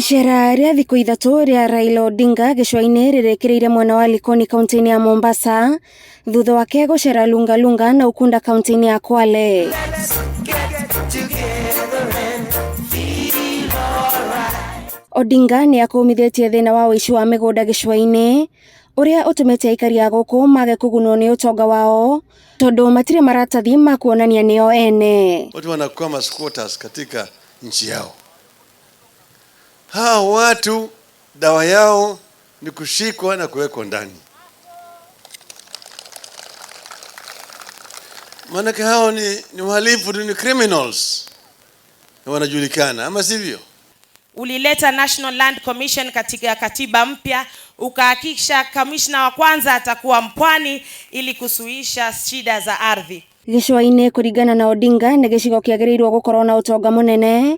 Icera rĩa thikũ ithatũ rĩa Raila Odinga gĩcũa-inĩ rĩrĩkĩrĩire mwena wa Likoni kaunti-inĩ ya Mombasa thutha wake gũcera Lungalunga na Ukunda kaunti-inĩ ya Kwale. Odinga nĩ akũmithĩtie thĩna wa ũici wa mĩgũnda gĩcũa-inĩ ũrĩa ũtũmĩte aikari a gũkũ mage kũgunwo nĩ ũtonga wao tondũ matirĩ maratathi ma kuonania nĩo ene. Watu wanakuwa masquatters katika nchi yao. Hawa watu dawa yao ni kushikwa na kuwekwa ndani. Maanake hao ni wahalifu tu, ni criminals na wanajulikana, ama sivyo? Ulileta National Land Commission katika katiba mpya, ukahakikisha kamishna wa kwanza atakuwa mpwani ili kusuisha shida za ardhi. Gĩcũa-inĩ kũringana na Odinga nĩ gĩcigo kĩagĩrĩirwo gũkorwo na ũtonga mũnene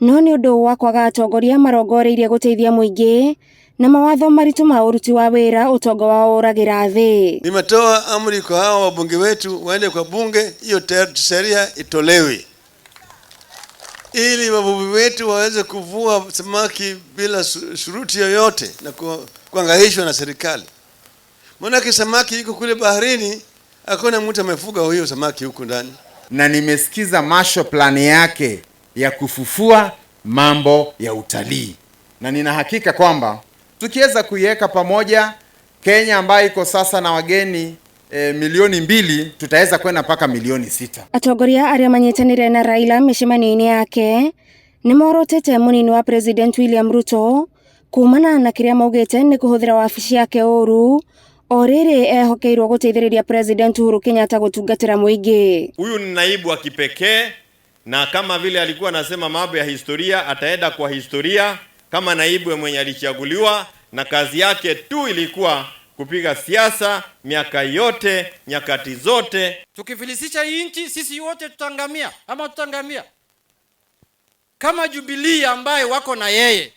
no nĩ ũndũ wa kwaga atongoria marongoreirie gũteithia mũingĩ na mawatho maritũ ma ũruti wa wĩra ũtonga wao ũragĩra thĩ. Nimetoa amri kwa hawa wabunge wetu waende kwa bunge, hiyo sheria itolewe ili wavuvi wetu waweze kuvua samaki bila shuruti yoyote na kuangaishwa na serikali. Maanake samaki iko kule baharini, hakuna mtu amefuga huyo samaki huku ndani. Na nimesikiza Marshall plan yake ya kufufua mambo ya utalii, na nina hakika kwamba tukiweza kuiweka pamoja Kenya ambayo iko sasa na wageni milioni 2, tutaweza kwenda mpaka milioni 6. Atongoria arĩa manyitanĩire na Raila mĩcemanio-inĩ yake nĩ morotete mũnini wa President William Ruto kumana na kĩrĩa maugĩte nĩ kũhũthĩra wabici yake ũru o rĩrĩ ehokeirwo gũteithĩrĩria President Uhuru Kenyatta gũtungatĩra mũingĩ. Huyu ni naibu wa kipekee, na kama vile alikuwa anasema mambo ya historia, ataenda kwa historia kama naibu mwenye alichaguliwa, na kazi yake tu ilikuwa kupiga siasa miaka yote, nyakati zote. Tukifilisisha hii nchi sisi wote tutaangamia, ama tutaangamia. Kama Jubilee ambaye wako na yeye,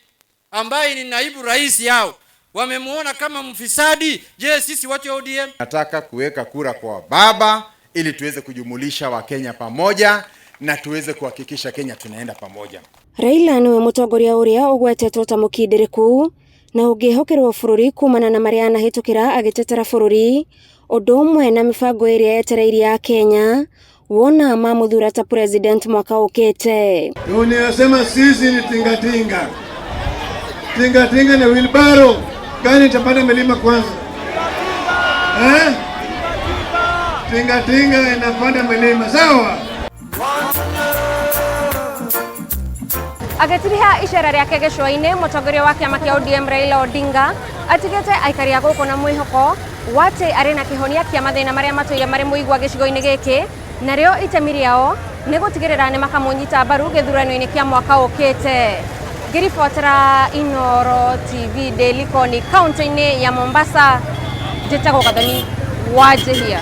ambaye ni naibu rais yao, wamemuona kama mfisadi, je, sisi watu wa ODM? Nataka kuweka kura kwa baba ili tuweze kujumulisha Wakenya pamoja na tuweze kuhakikisha Kenya tunaenda pamoja. Raila niwe mũtongoria ũrĩa ũgwetetwo ta mũkindĩrĩku na ũngĩhokerwo bũrũri kumana na marĩa anahĩtũkĩra agĩtetera bũrũri ũndũ ũmwe na mĩbango ĩrĩa yetereire ya Kenya wona mamũthura ta president mwaka ũkĩte. Unasema sisi ni tingatinga. Tingatinga na wheelbarrow. Gani itapanda milima kwanza? Tingatinga inapanda milima, sawa? Agĩtiriha icera rĩake gĩcũa-inĩ, mũtongoria wa kĩama kĩa ODM Raila Odinga atigĩte aikari a gũkũ na mwĩhoko wa atĩ arĩ na kĩhonia kĩa mathĩna marĩa matũire marĩ mũigua gĩcigo-inĩ gĩkĩ, narĩo itemi rĩao nĩ gũtigĩrĩra nĩ makamũnyita mbaru gĩthurano-inĩ kĩa mwaka ũkĩte. Ngĩribotera Inooro TV ndĩ Likoni kaunti-inĩ ya Mombasa, njĩtagwo Gathoni Wanjihia.